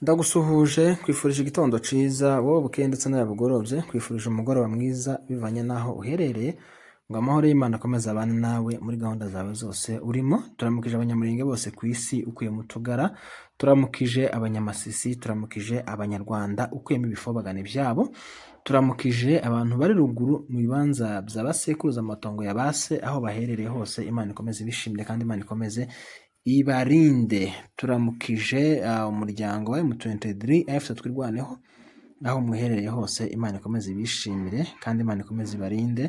Ndagusuhuje, nkwifurije igitondo ciza, wowe bukeye ndetse nawe bugorovye, nkwifurije umugoroba mwiza bivanye n'aho uherereye, ngo amahoro y'Imana akomeze abane nawe muri gahunda zawe zose urimo. Turamukije Abanyamulenge bose ku isi ukuye mu Tugara, turamukije Abanyamasisi, turamukije Abanyarwanda ukuyemo ibifobagane byabo, turamukije abantu bari ruguru mu bibanza bya basekuruza, amatongo ya base, aho baherereye hose. Imana ikomeze ibishimire kandi Imana ikomeze ibarinde. Turamukije umuryango wa M23 AFC Twirwaneho, aho muherereye hose, Imana ikomeze ibishimire kandi Imana ikomeze ibarinde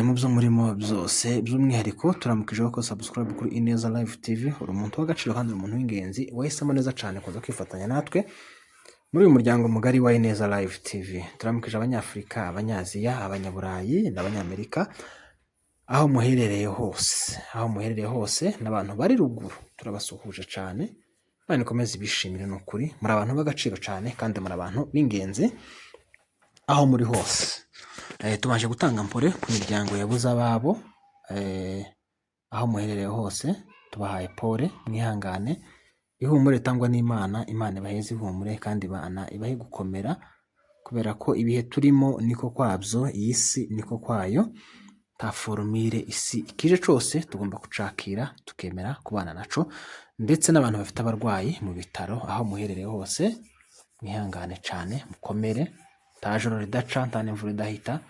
mu byo murimo byose. By'umwihariko turamukije ko subscribe kuri Ineza Live TV. Uri umuntu w'agaciro kandi uri umuntu w'ingenzi, wahisemo neza cyane kuza kwifatanya natwe muri uyu muryango mugari wa Ineza Live TV. Turamukije Abanyafurika, Abanyaziya, Abanyaburayi n'Abanyamerika aho muherereye hose, aho muherereye hose, n'abantu bari ruguru turabasuhuje cyane. Imana ikomeze ibishimire, ni ukuri muri abantu b'agaciro cyane kandi muri abantu b'ingenzi aho muri hose. Tubanje gutanga mpore ku miryango yabuze ababo aho muherereye hose, tubahaye pole, mwihangane. Ihumure ritangwa n'Imana, Imana ibaheze ihumure kandi Imana ibahe gukomera, kubera ko ibihe turimo niko kwabyo, iyi si niko kwayo, nta formule. Isi ikije cose tugomba kucakira, tukemera kubana naco. Ndetse n'abantu bafite abarwayi mu bitaro, aho muherereye hose, mwihangane cyane, mukomere. Nta joro ridaca, nta n'imvura idahita.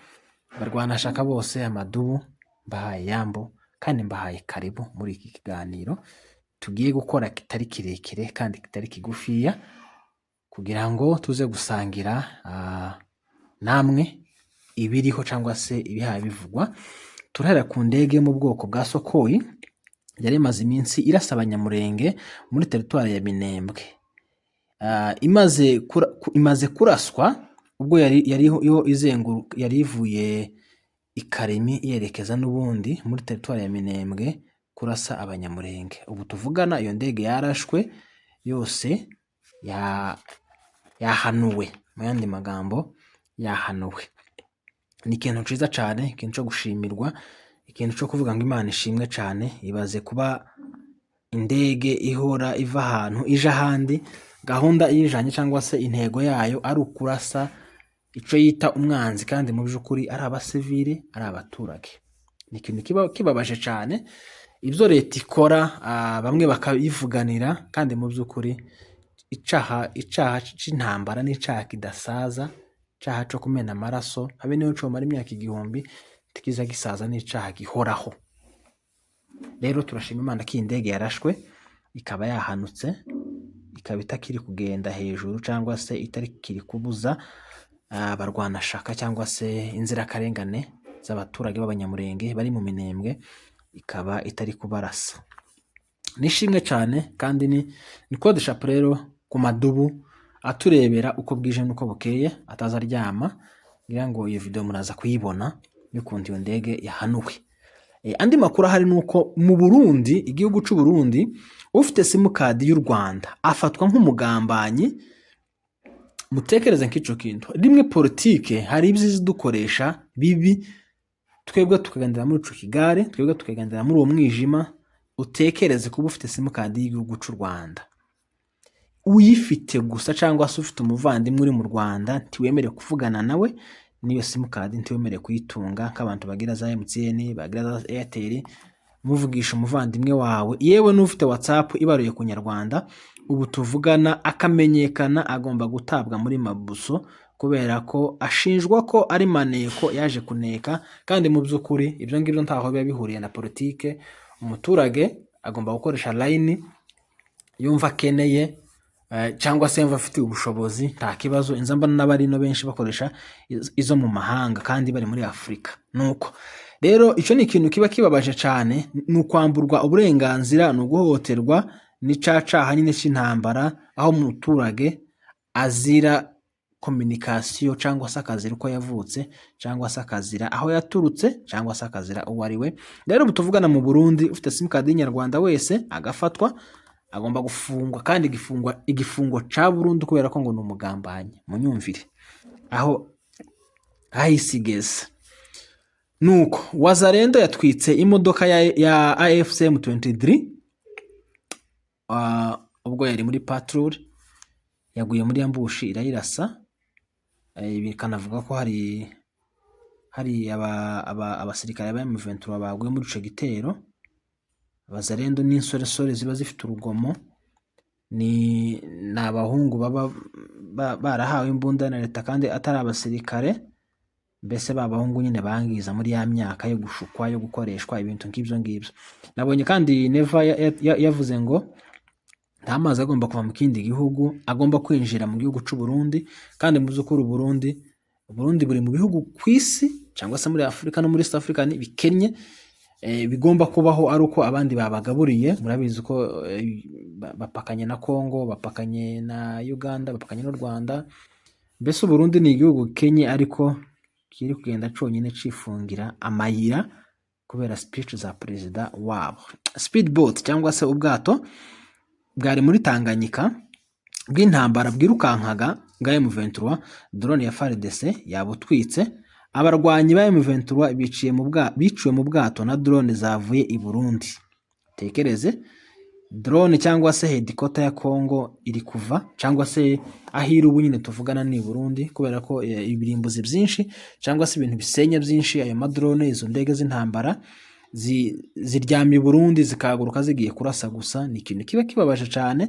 Barwanashaka bose, amadubu, mbahaye yambo kandi mbahaye karibu muri iki kiganiro tugiye gukora kitari kirekire kandi kitari kigufiya, kugira ngo tuze gusangira namwe ibiriho cyangwa se ibihaye bivugwa. Turahera ku ndege yo mu bwoko bwa Sukhoi yari imaze iminsi irasa Abanyamurenge muri teritwari ya Minembwe. Imaze kuraswa ubwo yari izenguruka, yari ivuye i Karemi yerekeza n'ubundi muri teritwari ya Minembwe kurasa Abanyamurenge. Ubu tuvugana iyo ndege yarashwe yose, yahanuwe, mu yandi magambo yahanuwe. Ni ikintu ciza cane, ikintu co gushimirwa, ikintu co kuvuga ngo Imana ishimwe cane. Ibaze kuba indege ihora iva ahantu ija ahandi, gahunda iyijanye cyangwa se intego yayo ari ukurasa ico yita umwanzi, kandi mu by'ukuri ari abasivili, ari abaturage. Ni ikintu kiba kibabaje cane ibyo leta ikora, bamwe bakayivuganira, kandi mu by'ukuri icaha c'intambara n'icaha kidasaza. Icaha co kumena amaraso, habe niyo comara imyaka 1000, ntikiza gisaza, n'icaha gihoraho. Rero turashima Imana ko iyi ndege yarashwe ikaba yahanutse, ikaba itakiri kugenda hejuru cyangwa se itarikiri kubuza abarwanashaka cyangwa se inzirakarengane z'abaturage b'Abanyamurenge bari mu Minembwe, ikaba itari kubarasa. Nishimwe cyane kandi ni code chapeau rero ku madubu aturebera uko bwije n'uko bukeye, ataza aryama. Ngira ngo iyo video muraza kuyibona y'ukuntu iyo ndege yahanuwe. Andi makuru ahari ni uko mu Burundi, igihugu c'u Burundi, ufite simukadi y'u Rwanda afatwa nk'umugambanyi. Mutekereze nk'ico kintu rimwe. Politike hari ibyiza dukoresha bibi, twebwe tukagendera muri ico kigare, twebwe tukagendera muri uwo mwijima. Utekereze kuba ufite simukadi y'igihugu c'u Rwanda, uyifite gusa cyangwa se ufite umuvandimwe uri mu Rwanda, ntiwemerewe kuvugana nawe n'iyo simukadi, ntiwemerewe kuyitunga nk'abantu bagira za MTN, bagira za Airtel. Muvugisha umuvandimwe wawe, yewe n'ufite WhatsApp ibaruye ku Nyarwanda, ubu tuvugana akamenyekana agomba gutabwa muri mabuso, kubera ko ashinjwa ko ari maneko yaje kuneka, kandi mu by'ukuri ibyo ngibyo ntaho biba bihuriye na politike. Umuturage agomba gukoresha line yumva akeneye cyangwa se yumva afitiye ubushobozi, nta kibazo. Inza mbona n'abarino benshi bakoresha izo mu mahanga kandi bari muri Afurika. Nuko rero icyo ni ikintu kiba kibabaje cyane, ni ukwamburwa uburenganzira, ni uguhohoterwa, ni ca caha nyine c'intambara, aho umuturage azira communication cyangwa se akazira uko yavutse cyangwa se akazira aho yaturutse cyangwa se akazira uwo ari we. Rero ubu tuvugana mu Burundi, ufite simukadi y'inyarwanda wese agafatwa agomba gufungwa, kandi igifungo ca burundu, kubera ko ngo ni umugambanyi. Munyumvire aho isi igeze. Nuko Wazalendo yatwitse imodoka ya AFC M23 ubwo yari muri patrouille. Yaguye muri ambush irayirasa. Bikanavuga ko hari abasirikare ba M23 baguye muri ico gitero. Abazalendo n'insoresore ziba zifite urugomo, ni abahungu baba barahawe imbunda na leta kandi atari abasirikare, mbese ba bahungu nyine bangiza muri ya myaka yo gushukwa, yo gukoreshwa ibintu nk'ibyo ngibyo. Nabonye kandi Neva yavuze ngo nta mazi agomba kuva mu kindi gihugu agomba kwinjira mu gihugu c'u Burundi, kandi mu by'ukuri Burundi buri mu bihugu ku isi cyangwa se muri Afurika no muri East Africa bikennye, bigomba kubaho ari uko abandi babagaburiye. Murabizi ko bapakanye na Congo, bapakanye na Uganda, bapakanye n'u Rwanda. Mbese Uburundi ni igihugu gikenye ariko kiri kugenda conyine cifungira amayira kubera speech za perezida wabo. Speedboat cyangwa se ubwato bwari muri Tanganyika bw'intambara bwirukankaga bwa M23, drone ya FARDC yabutwitse. Abarwanyi ba M23 biciwe mu bwato na drone zavuye i Burundi. Tekereze, drone cyangwa se headquarter ya Congo iri kuva, cyangwa se aho iri ubu nyine tuvugana ni i Burundi, kubera ko ibirimbuzi byinshi cyangwa se ibintu bisenya byinshi, ayo madrone, izo ndege z'intambara ziryama i Burundi zikahaguruka zigiye kurasa gusa. Ni ikintu kiba kibabaje cyane,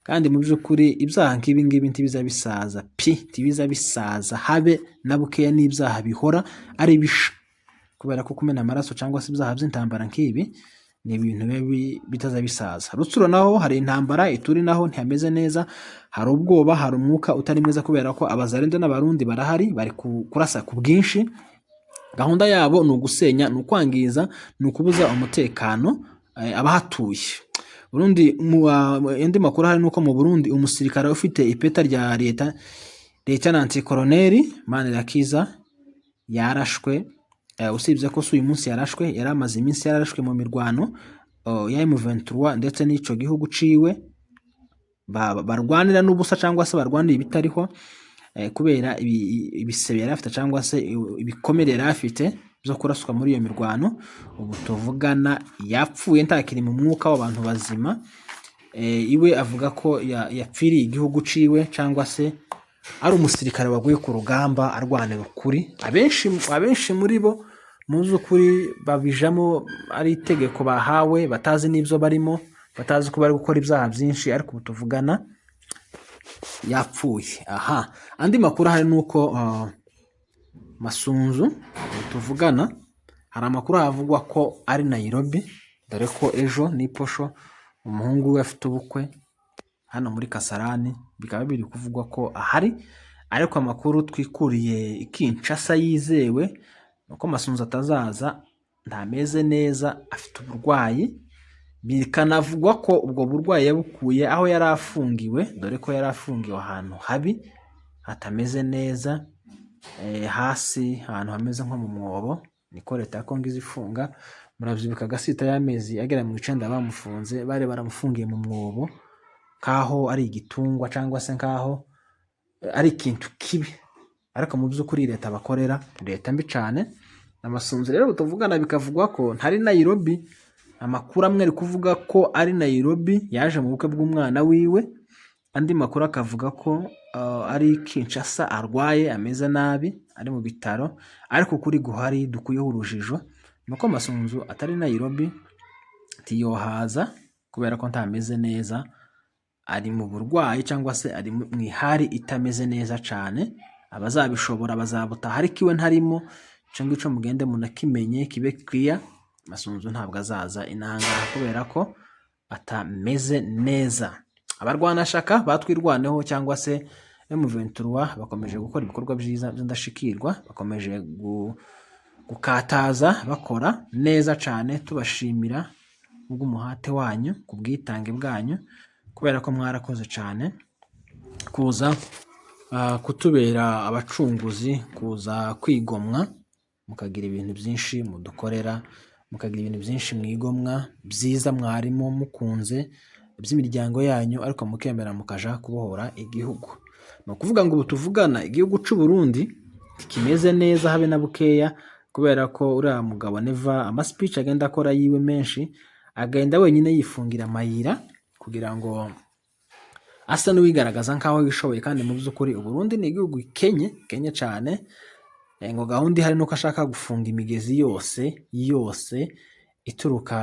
kandi mu by'ukuri ibyaha nk'ibi ngibi ntibiza bisaza pi, ntibiza bisaza habe na bukeya. N'ibyaha bihora ari bisha, kubera ko kumena amaraso cyangwa se ibyaha by'intambara nk'ibi ni ibintu biba bitaza bisaza. Rutsuro naho hari intambara, Ituri naho ntihameze neza, hari ubwoba, hari umwuka utari mwiza, kubera ko Abazalendo n'Abarundi barahari, bari kurasa ku bwinshi. Gahunda yabo ni ugusenya, ni ukwangiza, ni ukubuza umutekano abahatuye. Burundi mu andi makuru ahari nuko mu Burundi umusirikare ufite ipeta rya leta, Lieutenant Colonel Manirakiza, yarashwe. Usibye ko si uyu munsi yarashwe, yari amaze iminsi yarashwe mu mirwano ya M23 ndetse n'ico gihugu ciwe barwanira n'ubusa cyangwa se barwanira ibitariho, kubera ibisebe yari afite cyangwa se ibikomere yari afite byo kuraswa muri iyo mirwano. Ubu tuvugana yapfuye, ntakiri mu mwuka w'abantu bazima. Iwe avuga ko yapfiriye igihugu ciwe cyangwa se ari umusirikare waguye ku rugamba arwanira ukuri. Abenshi muri bo mu by'ukuri babijamo ari itegeko bahawe, batazi n'ibyo barimo, batazi ko bari gukora ibyaha byinshi, ariko ubu tuvugana yapfuye. Aha andi makuru ahari ni uko Masunzu ubu tuvugana hari amakuru avugwa ko ari Nairobi, dore ko ejo n'iposho umuhungu we afite ubukwe hano muri Kasarani, bikaba biri kuvugwa ko ahari. Ariko amakuru twikuriye i Kinshasa yizewe ni uko Masunzu atazaza, ntameze neza, afite uburwayi. Bikanavugwa ko ubwo burwayi yabukuye aho yari afungiwe, dore ko yari afungiwe ahantu habi hatameze neza, hasi ahantu hameze nko mu mwobo, niko leta ya Kongo izifunga. Murabyibuka agasita y'amezi agera mu 9 bamufunze, bari baramufungiye mu mwobo nk'aho ari igitungwa cyangwa se nk'aho ari ikintu kibi, ariko mu by'ukuri leta bakorera ni leta mbi cyane. Amasunzu rero tuvugana bikavugwa ko ntari Nairobi. Amakuru amwe ari kuvuga ko ari Nairobi yaje mu bukwe bw'umwana wiwe, andi makuru akavuga ko ari Kinshasa arwaye, ameze nabi, ari mu bitaro. Ariko ukuri guhari dukuyeho urujijo ni uko Masunzu atari Nairobi, ntiyohaza kubera ko ntameze neza, ari mu burwayi cyangwa se ari mu ihari itameze neza cyane. Abazabishobora bazabutaha, ariko iwe ntarimo. Icyo ngicyo mugende munakimenye kibe clear. Masunzu ntabwo azaza inahangaha kubera ko atameze neza. Abarwanashaka batwirwaneho cyangwa se M23 bakomeje gukora ibikorwa byiza by'indashikirwa, bakomeje gukataza bakora neza cyane. Tubashimira kubw'umuhate wanyu, ku bwitange bwanyu, kubera ko mwarakoze cyane kuza kutubera abacunguzi, kuza kwigomwa mukagira ibintu byinshi mudukorera, mukagira ibintu byinshi mwigomwa byiza mwarimo mukunze by'imiryango yanyu, ariko mukemera mukaja kubohora igihugu. Ni ukuvuga ngo ubu tuvugana igihugu cy'u Burundi ntikimeze neza habe na bukeya, kubera ko uriya mugabo Neva amaspeech agenda akora yiwe menshi, agenda wenyine yifungira amayira kugira ngo asa n'uwigaragaza nk'aho yishoboye, kandi mu by'ukuri Uburundi ni igihugu kenye kenye cyane. Ngo gahunda ihari nuko ashaka gufunga imigezi yose yose ituruka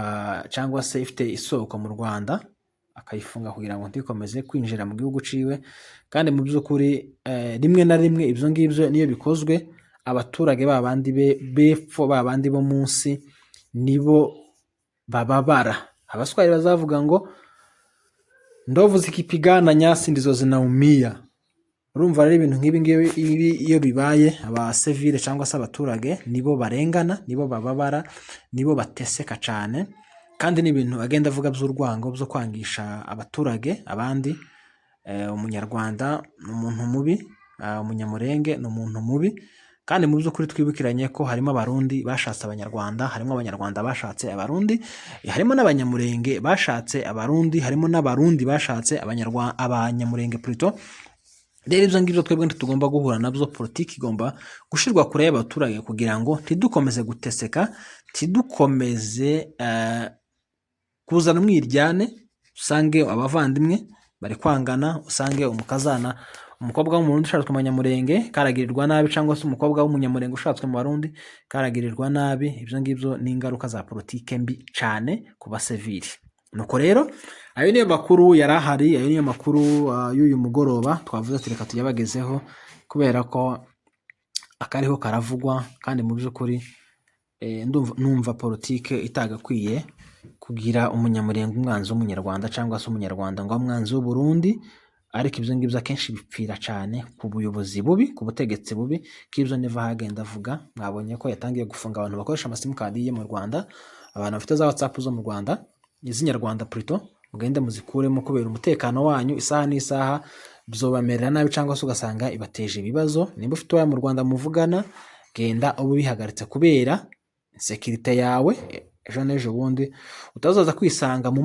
cyangwa se ifite isoko mu Rwanda, akayifunga kugira ngo ntikomeze kwinjira mu gihugu ciwe. Kandi mu by'ukuri rimwe na rimwe ibyo ngibyo niyo bikozwe, abaturage ba bandi bepfo, ba bandi bo munsi, nibo bababara. Abaswahili bazavuga ngo "ndovu zikipigana nyasi ndizo zinaumia". Urumva rero, ibintu nk'ibi ngibi ibi iyo bibaye, abasivile cyangwa se abaturage nibo barengana, nibo bababara, nibo bateseka cyane. Kandi ni ibintu agenda avuga by'urwango, byo kwangisha abaturage abandi. Umunyarwanda ni umuntu mubi, umunyamurenge ni umuntu mubi. Kandi mu by'ukuri twibukiranye ko harimo Abarundi bashatse Abanyarwanda, harimo Abanyarwanda bashatse Abarundi, harimo n'Abanyamurenge bashatse Abarundi, harimo n'Abarundi bashatse Abanyamurenge plutôt. Rero ibyo ngibyo twebwe ntitugomba guhura nabyo. Politiki igomba gushyirwa kure y'abaturage kugira ngo ntidukomeze guteseka, ntidukomeze kuzana umwiryane, usange abavandimwe bari kwangana, usange umukazana, umukobwa w'Umurundi ushatswe mu Banyamurenge karagirirwa nabi, cyangwa se umukobwa w'Umunyamurenge ushatswe mu Barundi karagirirwa nabi. Ibyo ngibyo ni ingaruka za politike mbi cyane ku basivili. Nuko rero ayo niyo makuru yari ahari, ayo niyo makuru y'uyu mugoroba twavuze ati reka tuyabagezeho, kubera ko akariho karavugwa. Kandi mu by'ukuri numva politike itagakwiye kugira Umunyamurenge umwanzi w'Umunyarwanda, cyangwa se Umunyarwanda ngo abe umwanzi w'Uburundi. Ariko ibyo ngibyo akenshi bipfira cyane ku buyobozi bubi, ku butegetsi bubi, k'ibyo Neva agenda avuga. Mwabonye ko yatangiye gufunga abantu bakoresha amasimukadi ye mu Rwanda, abantu bafite za WhatsApp zo mu Rwanda, iz'inyarwanda plutôt, mugende muzikuremo kubera umutekano wanyu. Isaha n'isaha byobamerera nabi, cyangwa se ugasanga ibateje ibibazo. Nimba ufite uwawe mu Rwanda muvugana, genda ube ubihagaritse kubera sécurité yawe. Ejo n'ejo bundi utazaza kwisanga mu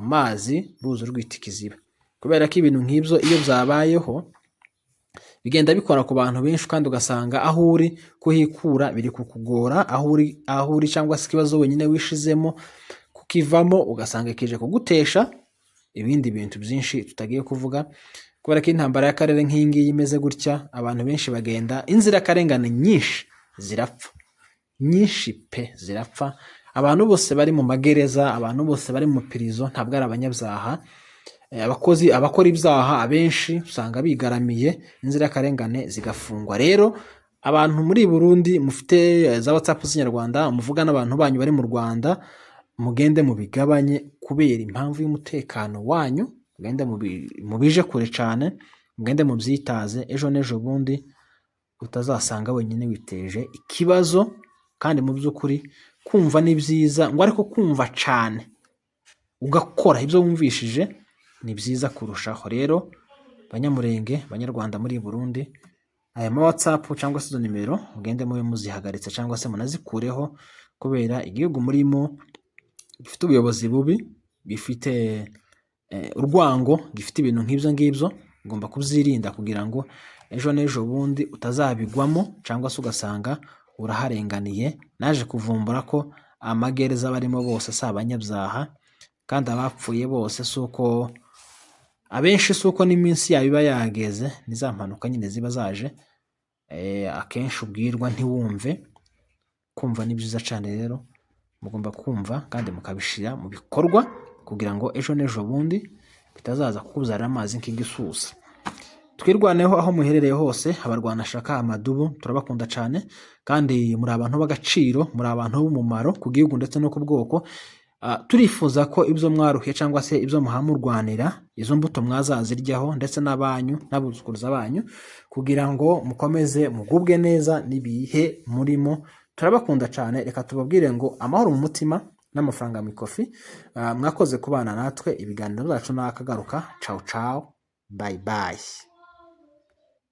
mazi ruzi rwita ikiziba, kubera ko ibintu nk'ibyo iyo byabayeho bigenda bikora ku bantu benshi, kandi ugasanga aho uri kuhikura biri kukugora, aho uri cyangwa se ikibazo wenyine wishizemo kukivamo, ugasanga kije kugutesha ibindi bintu byinshi tutagiye kuvuga. Kubera ko intambara y'akarere nk'iyi ngiyi imeze gutya, abantu benshi bagenda, inzirakarengane nyinshi zirapfa, nyinshi pe zirapfa. Abantu bose bari mu magereza, abantu bose bari mu pirizo ntabwo ari abanyabyaha. Abakozi, abakora ibyaha abenshi usanga bigaramiye, inzirakarengane zigafungwa. Rero abantu muri Burundi mufite za WhatsApp z'inyarwanda, muvuga n'abantu banyu bari mu Rwanda, mugende mubigabanye kubera impamvu y'umutekano wanyu. Mugende mubije kure cyane, mugende mubyitaze, ejo n'ejo bundi utazasanga wenyine witeje ikibazo. Kandi mu by'ukuri kumva ni byiza ngo, ariko kumva cyane ugakora ibyo wumvishije ni byiza kurushaho. Rero Banyamurenge, Banyarwanda muri Burundi, aya ma WhatsApp cyangwa se izo nimero mugende mube muzihagaritse cyangwa se munazikureho, kubera igihugu murimo gifite ubuyobozi bubi, gifite urwango, gifite ibintu nk'ibyo ngibyo. Ugomba kubyirinda kugira ngo ejo n'ejo bundi utazabigwamo, cyangwa se ugasanga uraharenganiye. Naje kuvumbura ko amagereza barimo bose si abanyabyaha, kandi abapfuye bose si uko, abenshi si uko n'iminsi yabo iba yageze, ni za mpanuka nyine ziba zaje. Akenshi ubwirwa ntiwumve. Kumva ni byiza cyane. Rero mugomba kumva kandi mukabishyira mu bikorwa kugira ngo ejo n'ejo bundi bitazaza kukubyarira amazi nk'igisusa. Twirwaneho aho muherereye hose, abarwanashaka amadubu turabakunda cyane, kandi muri abantu b'agaciro, muri abantu b'umumaro ku gihugu ndetse no ku bwoko. Turifuza ko ibyo mwaruhiye cyangwa se ibyo muhamurwanira, izo mbuto mwazaziryaho, ndetse n'abanyu n'abuzukuruza banyu, kugira ngo mukomeze mugubwe neza n'ibihe murimo. Turabakunda cyane. Reka tubabwire ngo amahoro mu mutima n'amafaranga mu ikofi. Mwakoze kubana natwe. Ibiganiro byacu nakagaruka. Ciao ciao, bye bye.